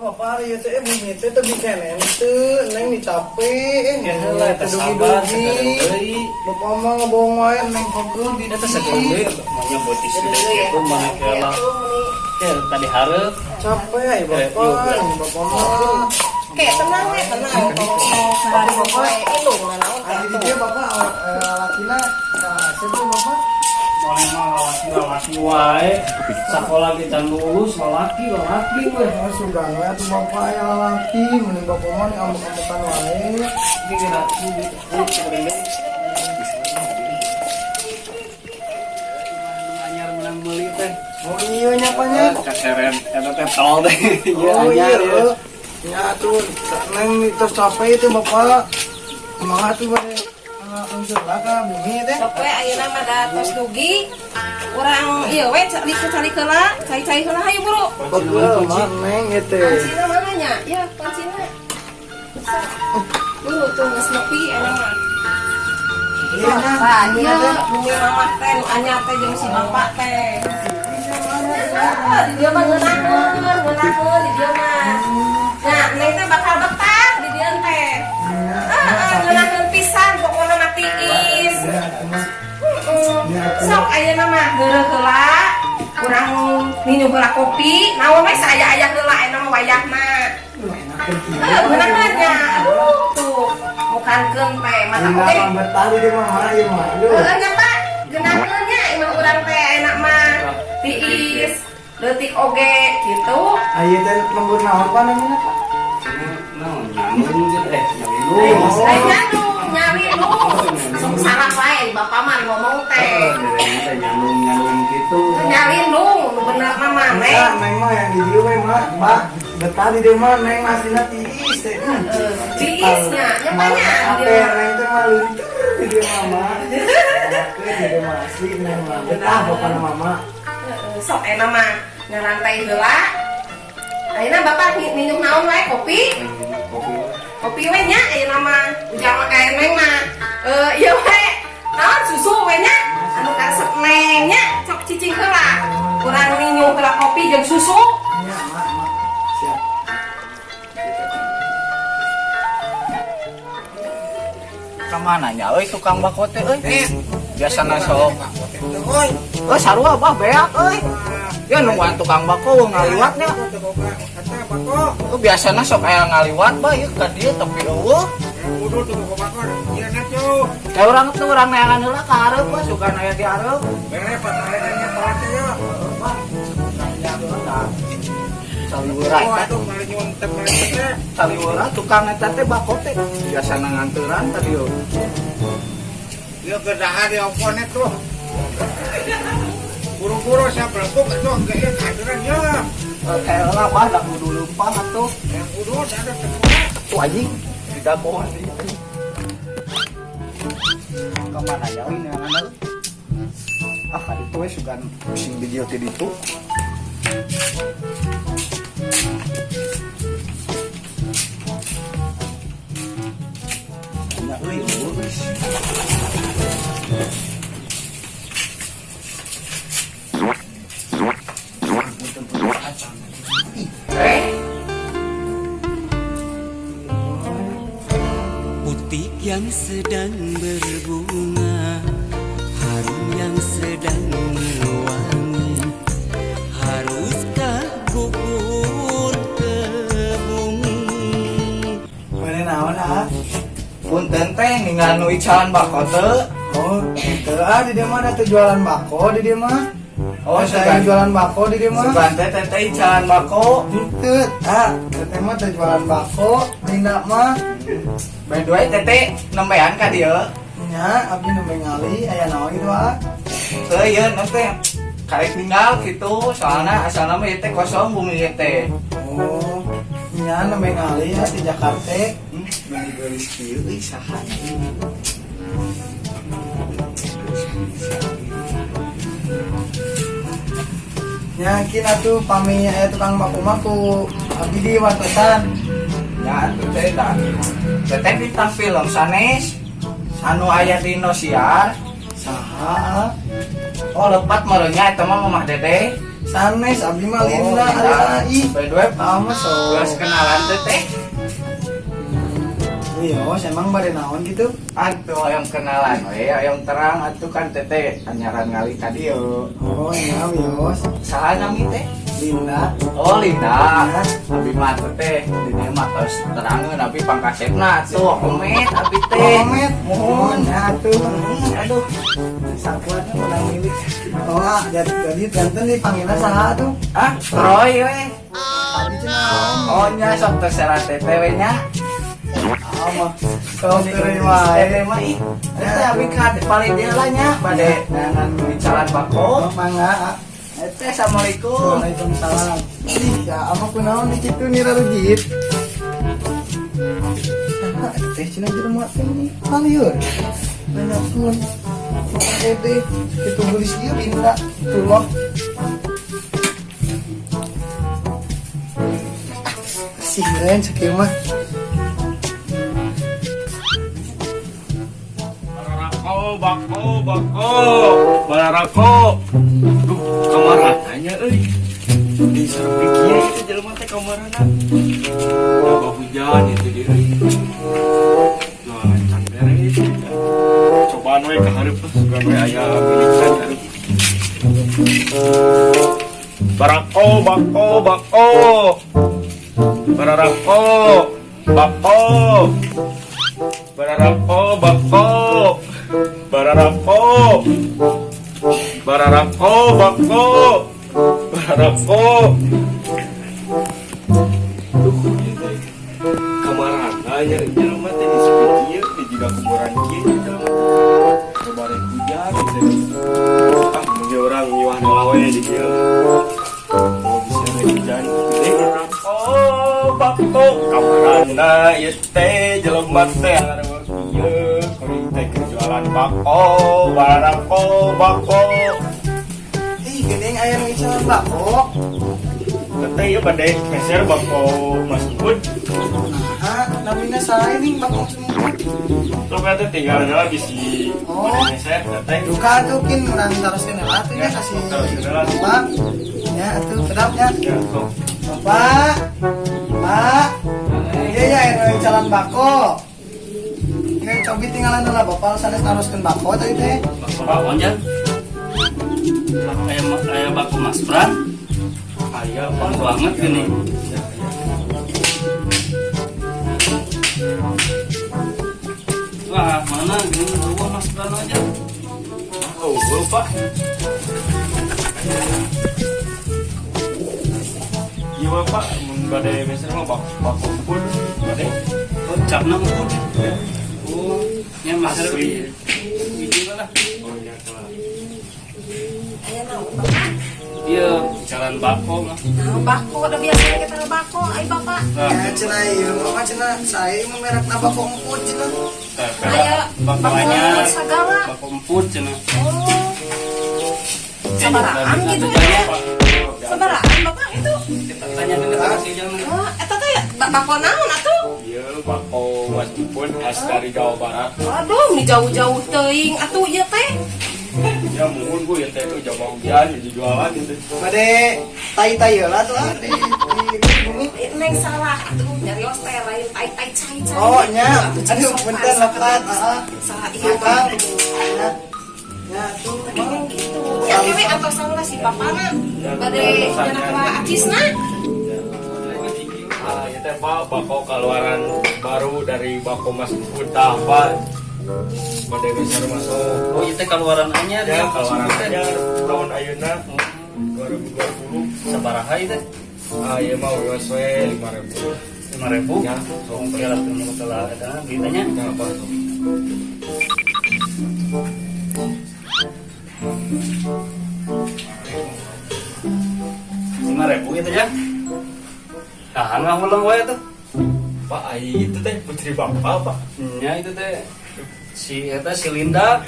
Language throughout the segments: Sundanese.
Bapak hari ieu teh bumi teh teu bikenen teu neng dicape Ya heula eta sabar dugi-dugi. sakedeung deui. Bapak mah ngebohong wae neng pegel di Eta sakedeung deui maunya beutis gede kitu mana kela. Ya tadi hareup. Capek ya Eh, bapak, iya, bapak mah. Kayak tenang we, tenang. Tong sehari bapak indung naon teh. Ari di dieu bapak lalakina kasep tuh bapak. Mulai mah lalaki lalaki wae. Sakola ge can lulus lalaki lalaki we. Oh, sugan we atuh bapak aya lalaki, mending bapak mah nih ambek-ambekan wae. Ini kira ini sakedeung deui. Anyar menang meuli teh. Oh iya nya Pak nya. Kaseren eta teh tol teh. Iya Oh iya. anyar ya. Ya tuh neng tos capek itu bapak. Kumaha tuh bade unsur lah ka bumi teh. Sok we ayeuna mah da tos dugi. Urang ieu we cari cari heula, cai-cai heula hayu buru. Betul mah neng ieu teh. Kuncina mana nya? Ya, kuncina. Sok. Buru tuh geus nepi ayeuna mah. Iya nya. Tah, ieu bumi mamah teh nu anyar teh jeung si bapak teh. Ah, di dieu mah ngeunaheun, ngeunaheun di dieu mah. Nah, neng teh bakal betah di dieu teh. Ah, ngeunaheun pisan pokona mah tiis. Heeh. Sok ayeuna mah heureuh heula, urang minum heula kopi, naon we saaya-aya heula ayeuna mah wayahna. Heuh, ngeunaheun nya. Aduh, tuh. Mukankeun teh mata oge. Kenapa betah di dieu mah mah ieu mah. Aduh. Heeh nya Pak, geunaheun nya imah urang teh enak mah. Tiis, leutik oge gitu. Aya teh lembur naon Pak namanya Pak? Naon nyambung gitu nyawindung. Lain nyandung, nyawindung. Sok salah wae bapak mah ngomong teh. Teh nyambung nyambung gitu. Nyalindung, nu bener mah maneh. Enggak, neng mah yang di dieu we mah, Pak. Betah di dieu mah neng aslinya tiis teh. Tiis nya, nya Pak nya. Apa neng teh mah luntur di dieu mah mah. Oke, di dieu mah asli neng mah. Betah pokona mama. Heeh, sok enak mah nyarantai heula. Ayeuna bapak minum naon wae kopi? Kopi. Kopi we nya ayeuna mah. Ujang mah kae neng mah. Ieu we. Naon susu we nya? Anu karesep neng nya sok cicing heula. Urang minum heula kopi jeung susu. Nya, mak, mak. Siap. Kamana nya euy tukang bako teh euy? Biasana sok. Euy sarua bah beak euy. Ya nungguan tukang bako ngaliwat nya. Oh, biasana sok aya ngaliwat bah ieu ka dieu tapi eueuh. Kayak urang tuh urang neangan heula ka hareup bah sugan aya di hareup. Heeh, bah. Saliwera eta. Saliwera tukang eta teh bako teh biasana nganteran ka dieu. Ya gedahar di oponet tuh. Buru-buru saya belekuk itu enggak kehadiran ya. Kayak lah bah da kudu leumpang atuh. Yang kudu ada tekuat. Tuh anjing didagoan deui. Kamana ya euy neangan euy. Ah ka ditu we sugan pusing di dieu ti ditu. Nya euy eueuh geus. Putik yang sedang berbunga, harum yang sedang mewangi, haruskah gugur ke bumi? Mana naon ah? Punten teh ninggal nu icalan bako teu. Oh, teu ah di dieu mah da teu jualan bako di dieu mah. Oh, saya sugan. jualan bako di dieu mah. Sugan teh teh icalan bako. Henteu, ah, teteh mah teu jualan bako, dina mah. By the way teteh nembean ka dieu. Nya, abdi nembe ngali aya naon gitu ah. Teu ieu teh karek ninggal gitu, soalna asalna mah ieu teh kosong bumi ieu teh. Oh, nya nembe ngali ya di Jakarta. Meni geulis kieu euy saha nya? Nya kin atuh pami aya tukang bako mah ku abdi di wartosan. Nya atuh teh da. Teteh bintang film sanes anu aya di Indosiar. Saha? Oh lepat merenya eta mah Mamah Dedeh. Sanes abdi mah Linda ari ih. By the way, Ama so. Geus kenalan teh teh. Iya, emang bade naon gitu? Atuh hayang kenalan we, hayang terang atuh kan teteh anyaran ngali ka dieu. Oh, iya, wios. Saha nami teh? Linda. Oh, Linda. Abi mah atuh teh di dieu mah tos terangeun abi pangkasepna atuh komet abi teh. Komet, mohon ya atuh. Aduh, Sakuatnya menang milik. Oh, ah, jadi janten dipanggilna saha tuh? Ah, Roy we. Abi cenah. Oh nya sok terserah teteh we nya. Ama. Sok terima. Teteh mah ih. Teteh abi ka paling dia lah nya bade nangan bicaran bako. Oh, mangga. Teteh assalamualaikum. Waalaikumsalam. Ih, ya ama kunaon di kitu nih rarujit. Saha teh cenah jelema teh nih palieur. Nanyakeun. Teh kitu geulis ieu Linda. Tuh loh. Kasihan sakieu mah. Bararako, bako, bako, bararako. Duh, kamarana euy. Di serpi kieu itu jelema teh kamarana. Coba hujan itu dia euy. Jualan can beres. Cobaan we ka hareup lah, sugan we aya milikan hareup. Barako, bako, bako. Bararako, bako. Bararako, bako. Bararako. Bararako, bako. Bararako. Duh, ieu teh kamarana nya jelema teh di sepi kieu, di jiga kuburan kieu jelema teh. Coba rek hujan gitu. Ah, mun urang nyiwah heula we di dieu. Oh, bisa rek hujan. Oh, bako kamarana ieu teh jelema teh ngarewas ieu kuring teh keur jualan bako, barako, bako. Ih, geuning aya nu icalan bako. Teteh ieu bade meser bako Mas Bud. Nah, namina saha ini bako semua. Sok atuh tinggal heula bisi Oh. bade meser teteh. Duka atuh kin urang taroskeun heula atuh nya kasih. Taroskeun heula. Bapak. Ya atuh kedap nya. Ya, sok. Bapak. Pak. Iya ya anu icalan bako. Ini cobi tinggalan heula bapak sanes naroskeun bako tadi teh. Bako naon jan? Aya aya bako Mas Bran. Aya Pas banget gini. Ya, aya. Wah, mana gini gua Mas Bran aja. Oh, lupa. Iya Pak, mun bade meser mah bako bako pun bade. Oh, capna pun. Oh, nya Mas Asli. Hiji lah. Oh iya telah. Aya naon bapak? Iya, jalan bako lah. Nah, bako udah biasanya kita bako, ai bapak. Nah, Ya cenah ieu mah cenah saya mah merekna bako emput cenah. Aya bako bako anyar, segala. Bako emput cenah. Oh. Sabaraan gitu ya. Sabaraan bapak itu. Kita tanya ke kita kasih jangan. Oh, eta teh bako naon atuh? Iya, bako Mas Pun khas dari Jawa Barat. Aduh, ini jauh-jauh teuing atuh ieu teh. Ya mungkin gue ya teh itu Jawa hujan jadi jualan gitu. Bade tai-tai heula tuh ah di bumi. Neng salah atuh nyarios teh lain tai-tai cai-cai. Oh nya, Atuh, cai aduh sopan, punten lepat, heeh. Salah iya Akang. Ya, ya tuh Memang gitu. Ya kewe atosan lah si bapana. Bade nyanak lah acisna. Ah, ya teh Pak, bako keluaran baru dari bako Mas Pun tah Pak. Bade meser masuk. Oh, itu keluaran anyar Ya, keluaran anyar tahun ayeuna 2020. Sabaraha itu? Ah, ieu mah wios we 5.000. 5.000. Ya, sok kira teu telah eta ditanya. Ya, Pak. Sok. 5.000 gitu ya. Tahan ngahulang wae tuh. Pak, ai itu teh putri bapak, Pak. Nya itu teh si eta si Linda.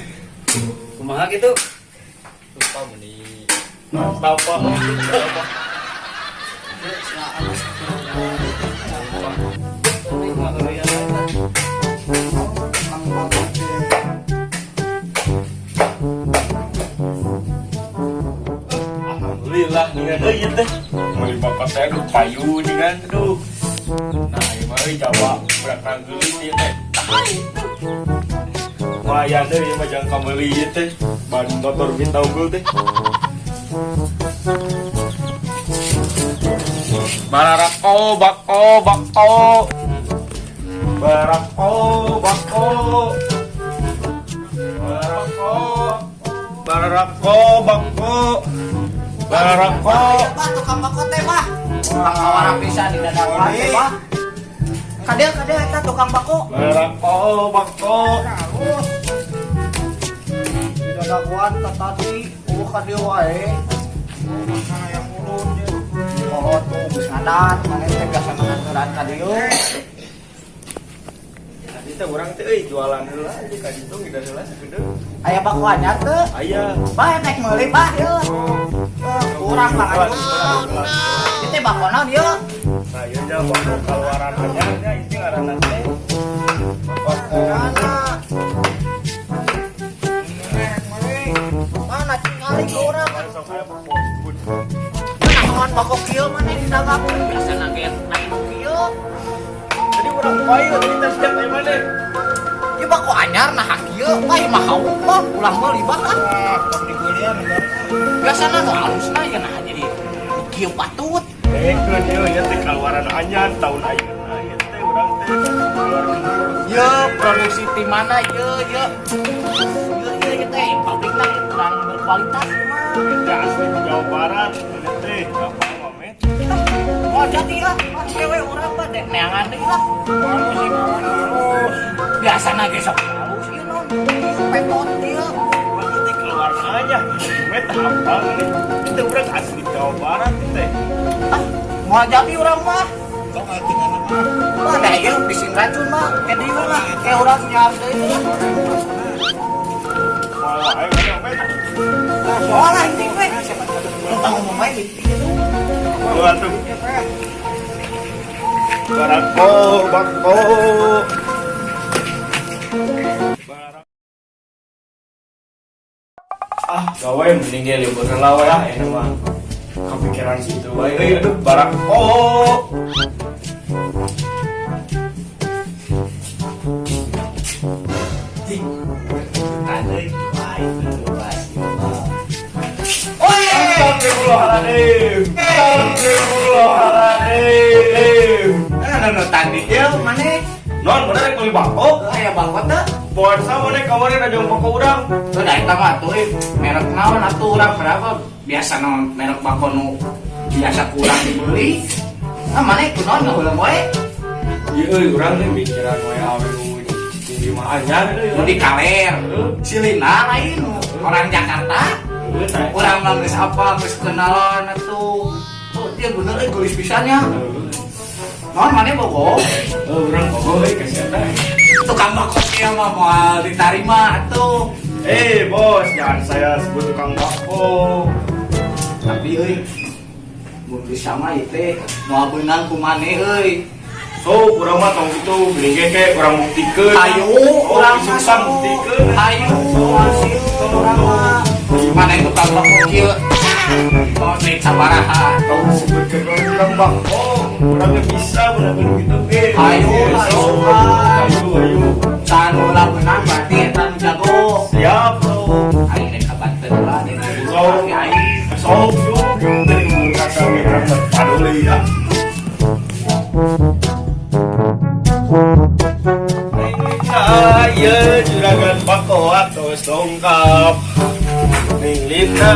Kumaha gitu? Lupa meni. Mantap, Pak. Mantap, Pak. Alhamdulillah. Lah dengan euy ieu teh. Meuli bako teh aduh payu dengan aduh. Nah, ieu mah euy Jawa budak geulis ieu teh. Lumayan deh, ieu mah jang kameuli ieu teh. Ban motor bintang unggul teh. Barako bako bako. Barako bako. Barako. Barako bako. Barako. Bah, tukang bako teh, bah. Pangkawara pisan di dadawan teh, bah. Kadeu kadeu eta tukang bako. Barako bako. Di dadawan tadi, eueuh ka dieu wae. Oh, tuh geus ngadat, maneh teh biasa nganteran ka dieu. Tadi teh urang teh euy jualan heula aja ka ditu ngidan heula sakedeung. Aya bako anyar teu? Aya. Bah, naik meuli bah ieu. Kurang lah atuh. Ieu teh bako naon ieu? Nah, ieu nya bako kaluaran anyar nya ieu ngaranna teh. Bako. Mana? Mana tingali ke urang? Sok aya bako. Naon bako kieu maneh didagang biasana ge lain kieu. Jadi urang payu tadi teh siap aya maneh. Ieu bako anyar nah kieu, mah ieu mah hauk mah ulah meuli bah ah. Biasana nu alusna ya nah jadi kieu patut. Dengekeun ieu nya teh kaluaran anyar tahun ayeuna ieu teh urang teh keluarkeun. Ye, produksi di mana ye ye. Ye ye ye teh pabrikna kurang berkualitas ieu mah. Ieu teh asli di Jawa Barat ieu teh apa wamet. Mau jadi lah, mah cewek urang mah dek neangan deui lah. Biasana ge sok halus ieu non. Petot ieu. Ieu teh keluaran anyar. Met hafal nih. Ieu teh urang asli Jawa Barat ieu teh. Ah, mau jadi urang mah. Mah da ieu bising racun mah, ke dieu lah, ke urang nyiar deui lah. Moal wae maneh wamet. Soalnya ini we. Tentang ngomong wae gitu. Lu atuh. Barako bako. Ah, gawe mending ge libur heula we ah ini mah. Kepikiran situ wae euy aduh barako. Astagfirullahaladzim. Astagfirullahaladzim. Nah, tadi ieu maneh. Non, mana rek meuli bako? Aya bako teu? Poe sama maneh kamari najong bako urang. Tuh da eta mah atuh euy, merek naon atuh urang berapa? Biasa naon merek bako nu biasa kurang dibeli. Ah maneh kunaon ngahuleng wae? Ieu euy urang teh mikiran wae awe nu di mah anyar euy. Nu di kaler. Silina lain orang Jakarta. Heueuh tah. Urang mah geus apa geus kenalan atuh. Oh, dia bener euy geulis pisan nya. Naon maneh bogo? Heuh urang bogo euy ka si eta. Tukang bako kieu mah moal ditarima atuh. Eh bos, jangan saya sebut tukang bako. Tapi euy mun bisa mah ieu teh moal beunang ku maneh euy. So, urang mah tong kitu, mending ge ke urang buktikeun. Ayo, Oh, urang mah isukan buktikeun. Ayo, sieun urang mah. Maneh tukang bako kieu? Oh, duit sabaraha? Tong sebutkeun urang tukang bako. Urang ge bisa bener-bener gitu ge. Ayo, So, isukan. ayo, ayo. Can ulah beunang berarti eta nu jago. Siap, bro. Aing rek ka Banten lah dek So, aing. so, yuk, yuk, dari umur kata ge urang mah paduli ya. Ayo juragan bako atos dongkap. Ning Lina,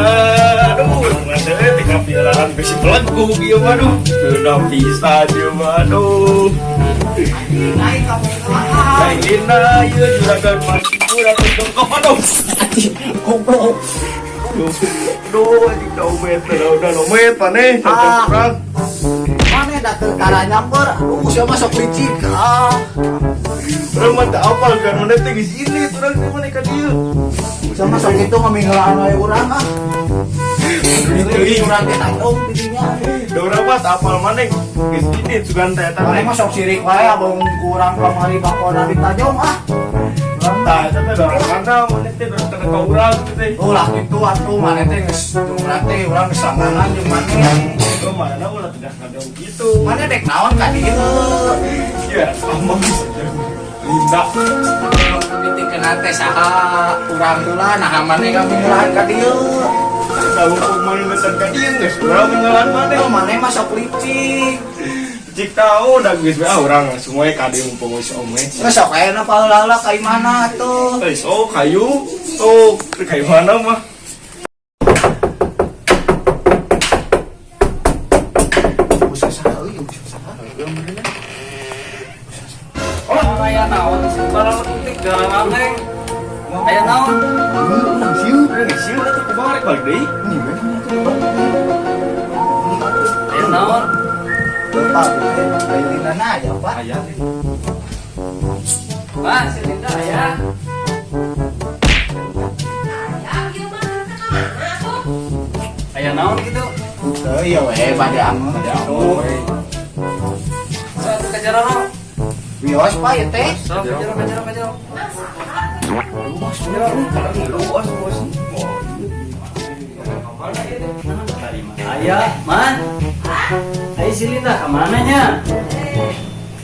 aduh, masa teh kapilaran besi belegug ieu mah aduh. Teu bisa ieu mah aduh. Aing kamu Ning Lina, ieu juragan bako atos dongkap aduh. Goblok. Aduh, anjing domet, udah domet maneh, Ah. urang. Maneh da teu kara nyamper. Aduh, sia mah sok licik. Ah. Urang mah teu apal kan maneh teh geus ini urang teh maneh ka dieu. Sia mah sok kitu ngaminghelaan wae urang ah. Teuing. Urang teh tandung di dinya. Da urang mah teu apal maneh geus ini sugan teh eta Maneh teh. mah sok sirik wae abong ku urang kamari bakona ditajong ah. Tah, eta teh doronganna maneh teh dorong ka urang gitu teh. Ulah kitu atuh maneh teh geus urang teh urang geus langganan jeung maneh. Lu mana ulah tidak ngajauh gitu. Maneh dek naon ka dieu? Iya, sama Linda. Mitikeun teh saha urang heula naha maneh ngaminyulaan ka dieu. Tahu kok maneh datang ka dieu geus urang menyulaan maneh. Oh, maneh mah sok licik. Cik tahu dah geus we ah urang langsung we ka dieu mumpung geus ome. Geus sok aya paheula-heula ka imana tuh. Eh, so kayu tuh kayu mana mah? Oh, aya naon sih barang letik jalan neng. Aya naon? Sieu, sieu atuh kumaha rek balik deui? Aya naon? Lupa, Linda aja, Pak. Aya. Pak, si Linda aya. Aya ieu mah teh ka mana atuh? Aya naon gitu? Teu iya we bade amun gitu. So atuh ka jero. Wios Pak ieu teh. So ka jero ka jero ka jero. Luas, bos. Aya, Man. Ayo si Linda ka mana nya?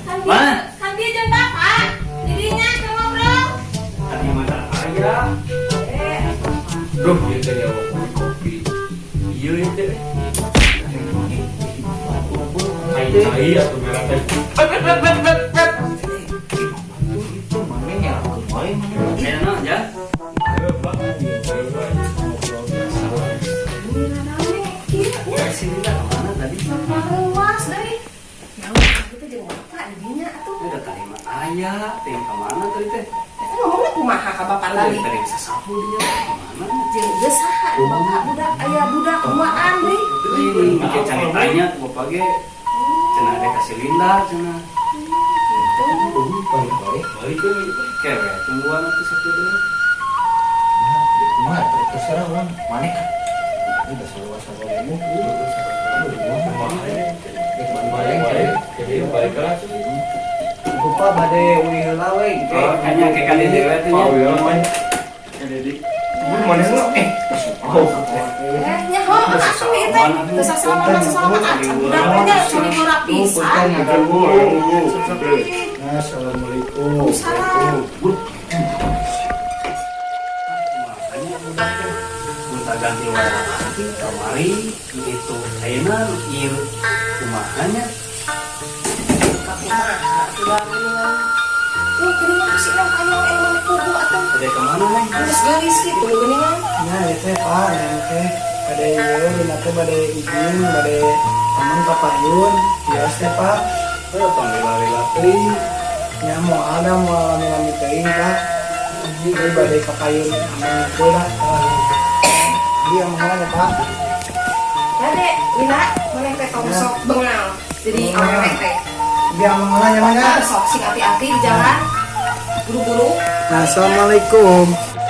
Kan Man. dia, kan dia jeung bapak. Didinya keur ngobrol. Tadi mana aya? Eh, Duh, ieu teh ya kopi. Ieu ieu teh. Cai atuh merah teh. Bet bet bet bet bet. Itu maneh nyalakeun wae maneh. Aya naon ya? Ayo, Pak. Ayo, Pak. Ngobrol biasa. rame kieu nya. Si Linda ka mana tadi? Luas deui. Naon kitu jeung bapak didinya atuh. Udah tadi mah aya, teh ka mana tadi teh? Eta ngomongna kumaha ka bapak tadi? Tadi sasapu dia ka mana? Jeung geus saha bapak budak aya budak duaan deui. Ini mikir cari tanya ke bapak ge. Cenah ada kasih Linda cenah. Gitu. Balik balik. Balik ke kewe tungguan atuh satu deui. Mah terserah urang maneh kan. Ini udah sarua-sarua ilmu. Balik, jadi balik lah. Lupa bade uih heula we. Oh, kayaknya kayak kali dewe teh nya. Oh, iya, Pak. Jadi, mana sih? Eh, Oh. Eh, nya heuh atuh ieu teh. Teu sasalaman sasalaman acan budak teh nya curi murah pisan. Assalamualaikum. Salam. Makanya budak teh gonta ganti warna kamari gitu. Ayeuna nu ieu kumaha nya? Kumaha atuh da geuningan. Tuh geuningan ku si Neng panjang eh mani kubu atuh. Ada kemana neng? Geus geulis kitu geuningan. Nah, ieu teh Pak, neng teh bade ieu dina teh bade izin, bade temen ka payun. Bios teh Pak. Oh, tong lila-lila teuing. Nya moal da moal lami-lami teuing Pak. Jadi bade ka payun aman ngumpul dah. Jadi amang heula nya Pak. Dade, Lina, maneh teh tong sok bengal. Jadi awewe teh. Jadi amang heula nya Mang ya. Sok sing hati-hati di jalan. Buru-buru. Nah, Assalamualaikum.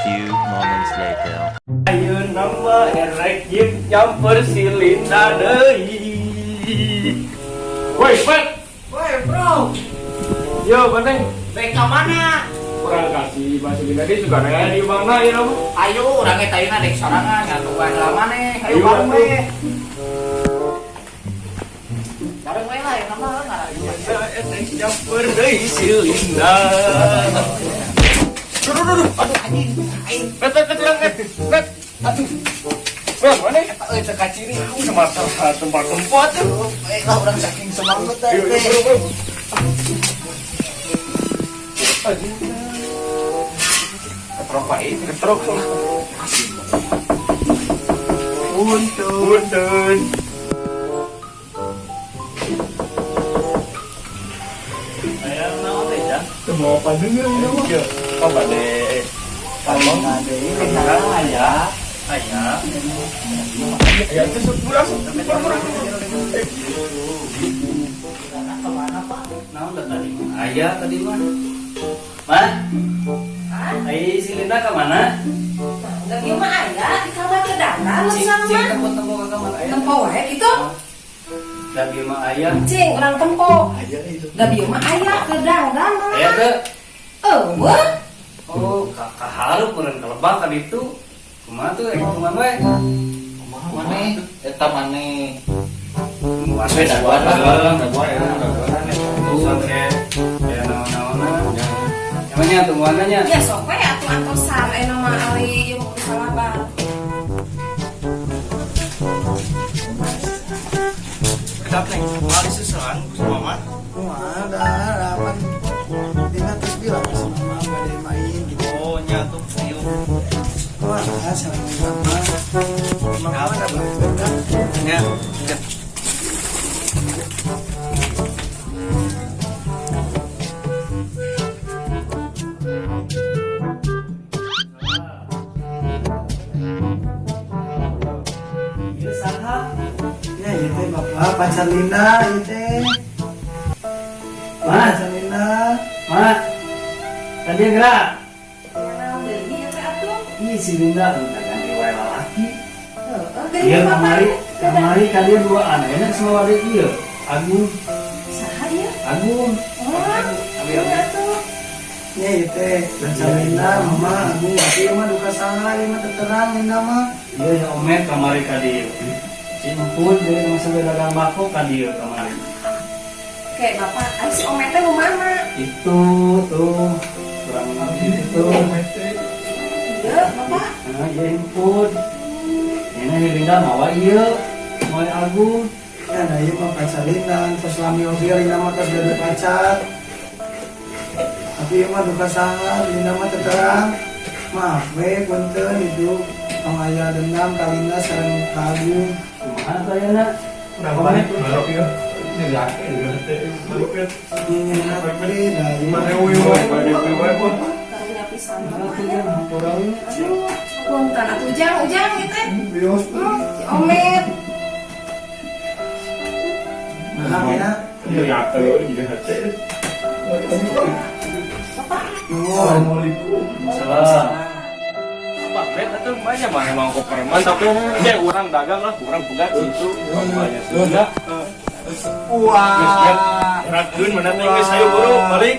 Few moments later. Ayeuna mah erek jeung nyamper si Linda deui. Woi, Pat. Woi, bro. Yo, maneh. Baik ka mana? Kurang kasih bahasa Linda deui juga nanya di mana ya nama? Ayo urang eta ayeuna dek sorangan ngatuan lah maneh. Ayo Ayo, bareng atuh. we. Bareng we lah yang nama ngarayu. Erek nyamper deui si Linda. Duh, duh, duh, duh. Aduh anjing, aing Pet, pet, pet, pet, pet. Aduh. Weh, mana? eta euy teu kaciri. Aku sama tempat-tempat. Eh lah urang saking semangat teh. Ayo, ayo, ayo. Ketrok wae. Ketrok. Punten. Punten. Aya naon teh, Jang? Teu mau apa deui ieu mah. Iya, apa bade? Paling ade Linda Aya. Aya. Ya, itu murah, murah, murah. Kemana Pak? Naon dah tadi mah? Aya tadi mah. Man? Ai si Linda ka mana? Nah, da ieu mah aya di kamar ke dandan Cing, misalnya cing mah. tempo-tempo ka kamar aya. Tempo wae gitu. Da bieu mah aya. Cing, urang tempo. Aya itu. Da bieu mah aya ke dandan Aya teu? Eueuh. Oh, kahareup meureun kalebak ka ditu. Kumaha tuh rek kumaha we? Kumaha maneh? Eta maneh. Kumaha We dagoan lah. Dagoan ya, dagoan. Urusan teh ya naon-naonna. Emangnya tungguannya nya? Ya sok we atuh antosan aya mah ari ieu mah kudu salabar. Kedap neng, kali susulan sama mama. Kumaha dah, apa Dina terus bilang ke si mama gak ada yang main gitu. Oh, nyatu yuk. Wah, sareng mama. Mama ada banget kan? Ya. Ieu saha? Ya, ieu teh bapak pacar Linda, ieu teh. Ma. Pacar Linda. Ma. Tadi gerak. Ya naon deui ieu teh atuh? Ih, si Linda minta ganti wae lalaki. Heeh, geuning Iya bapak kamari, teh. kamari kalian dua anak sama wali iya. Agung, Saha ieu? Agung. Oh, iya atuh. Ya, ieu teh pacar Linda, mama Agung, tapi ieu mah duka saha, ieu mah terang Linda mah. Iya ya Omet kamari ka dieu. Si Emput dari masa dagang bako ka dieu kamari. Kayak bapak, ari si Omet teh nu mana? Itu tuh kurang lebih itu. Iya, bapak. Nah, iya Emput. Ini si Linda mawa ieu, mawa Agung. Ya, nah ieu mah pacar Linda, terus lami oge Linda mah tos gaduh pacar. Tapi ieu mah duka saha, Linda mah terang. Maaf we, punten itu tong aya dendam ka Linda sareng ka Agung. Kumaha tuh ayeuna? Kurang balik, balik ya. Ini yakin, balik ya. Ini hati, nah ieu Mana wiwai, balik wiwai pun. Karunya pisan Nah, bapak tuh ya. ya, hampura we. Aduh, punten atuh ujang, ujang ieu teh. Bios. Si Omet. Nah, ya. Ini yakin, juga hati. Bapak. Nuhun. Assalamualaikum. Salam. Apa bet atau banyak mah emang kok preman tapi dia orang dagang lah, orang pegat situ. Banyak sudah. Wah. Rakeun mana teh geus ayo buru balik.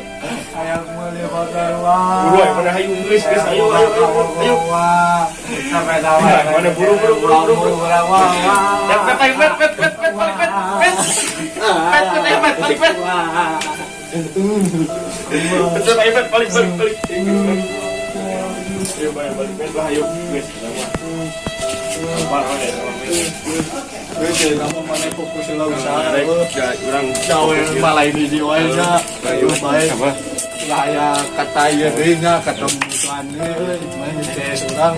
Hayang meuli motor wah. Buru ayo mana hayu geus geus ayo ayo ayo ayo. Wah. Sampai dawa. Mana buru buru buru buru buru. Wah. Bet bet ayo bet bet bet bet balik bet. Bet. Bet bet ayo bet balik bet. Betul ayo bet balik balik balik. Ayo balik balik bet lah ayo geus mah. Sabar we sama bet. Geus kamu mana fokus lah usaha. Ya urang Gawe malah ini di wae nya. Ayo baik. sama. Lah ya kata ieu deui nya ketemu tuan euy, mah geus urang.